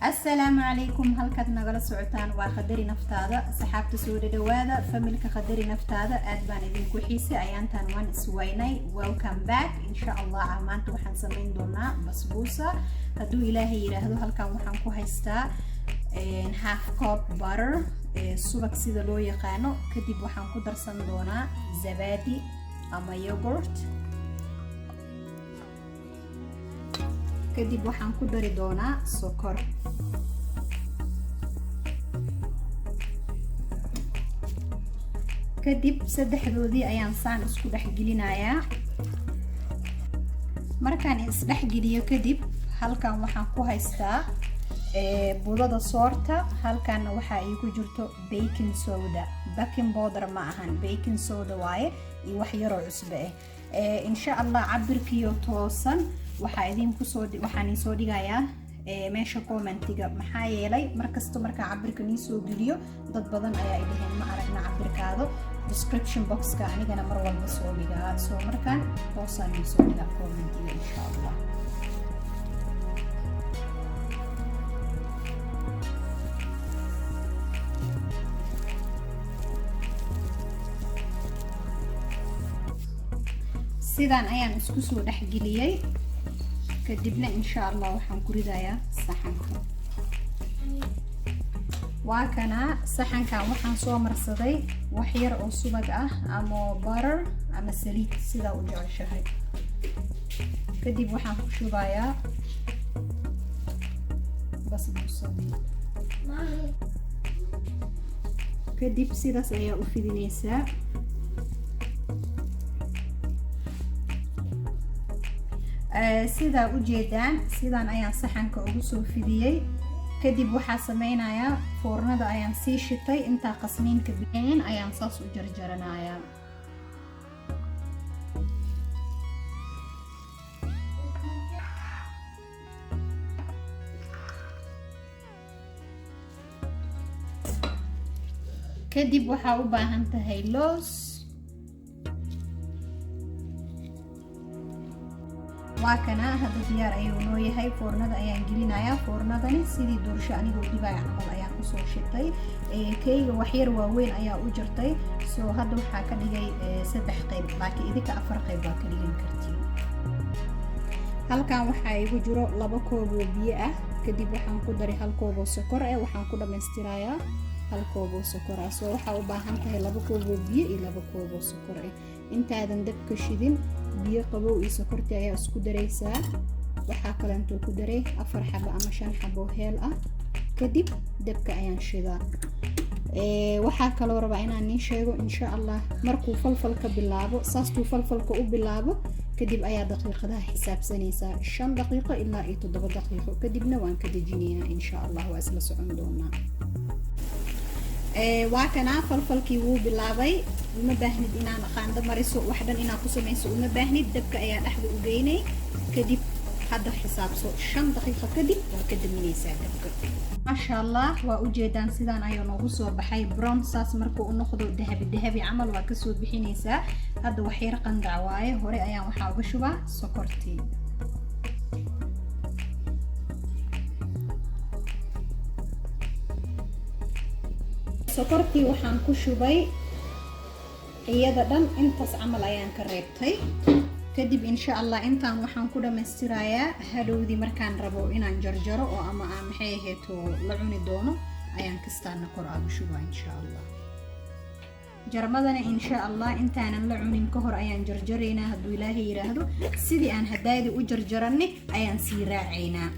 Asalaamu calaykum. Halkaad nagala socotaan waa Qadari Naftaada. Asxaabta, soo dhadhawaada. Family-ka Qadari Naftaada, aad baan idinku xiisay. Ayaantaan waan iswaynay. Welcome back. Insha Allah maanta waxaan samayn doonaa basbuusa, hadduu Ilaahay yidhaahdo. Halkan waxaan ku haystaa half cup butter, subag sida loo yaqaano. Kadib waxaan ku darsan doonaa zabadi ama yogurt. Kadib waxaan ku dari doonaa sokor. Kadib saddexdoodii ayaan saan isku dhex gelinayaa. Markaan isdhex geliyo kadib, halkan waxaan ku haystaa budada soorta. Halkanna waxaa iigu jirto baking soda. Baking powder ma ahan, baking soda waaye, iyo wax yaroo cusbo ah. Insha Allah cabirkiyo toosan waxaa idinkusoo waxaan iisoo dhigayaa meesha comment-iga. Maxaa yeelay, markasta markaa cabirka nii soo geliyo, dad badan ayaa i dhaheen, "Ma aragna cabirkaado description box-ka." Anigana mar walba soo dhigaa, soo markaan hoosaan iisoo dhigaa comment-iga, insha Allah. Sidaan ayaan isku soo dhexgeliyey. Kadibna insha Allah waxaan ku ridayaa saxanka. Waa kanaa saxankan. Waxaan soo marsaday wax yar oo subag ah ama butter ama saliid, sidaa u jeceshahay. Kadib waxaan ku shubayaa basbuusadii. Kadib sidaas ayaa u fidineysaa. Sidaa ujeedaan, sidaan ayaan saxanka ugu soo fidiyey. Kadib waxaa sameynayaa, foornada ayaan sii shitay. Intaa qasniinka bixin ayaan saas u jarjaranayaa. Kadib waxaa u baahan tahay loos. Waa kana, hadda diyaar ayuu noo yahay. Foornada ayaan gelinayaa. Foornadani sidii doorsho anigoo dibaya camal ayaan usoo shitay. Keyga waxyar waaweyn ayaa u jirtay, soo hadda waxaa ka dhigay saddex qayb, laakiin idinka afar qayb waa ka dhigan kartiin. Halkan waxaa igu jiro 2 koob oo biyo ah. Kadib waxaan ku daray hal koob oo sokor ah. Waxaan ku dhammaystirayaa hal koob oo sokor ah. Soo waxaa u baahan tahay 2 koob oo biyo iyo 2 koob oo sokor ah. Intaadan dabka shidin, biyo qabow iyo sokortii ayaa isku daraysaa. Waxaa kaleentuu ku daray afar xabo ama shan xabo heel ah. Kadib dabka ayaan shidaa. Waxaa kaloo rabaa inaan niin sheego, insha Allah, markuu falfalka bilaabo, saastuu falfalka u bilaabo, kadib ayaa daqiiqadaha xisaabsanaysaa, 5 daqiiqo ilaa iyo 7 daqiiqo. Kadibna waan ka dejinaynaa, insha Allah. Waa isla socon doonaa. Waa kanaa, falfalkii wuu bilaabay. Uma baahnid inaan qaando mariso, wax dhan inaad ku samayso uma baahnid. Dabka ayaa dhexda u geynay. Kadib hadda xisaabso 5 daqiiqo, kadib waa ka daminaysaa dabka. Maasha Allah, waa ujeedaan, sidaan ayuu noogu soo baxay. Brown saas markuu u noqdo, dahabi dahabi camal, waa kasoo bixinaysaa. Hadda waxyar qandac waaye. Hore ayaan waxaa uga shubaa sokortii. Sokortii waxaan ku shubay iyada dhan, intaas camal ayaan ka reebtay. Kadib insha Allah intaan waxaan ku dhammaystirayaa hadhowdii markaan rabo inaan jarjaro oo ama aan, maxay ahayd, la cuni doono, ayaan kastaana kor aaga shubaa, insha Allah. Jarmadana insha Allah intaanan la cunin ka hor ayaan jarjaraynaa, hadduu Ilaahay yidhaahdo. Sidii aan hadaadi u jarjaranay ayaan sii raacaynaa.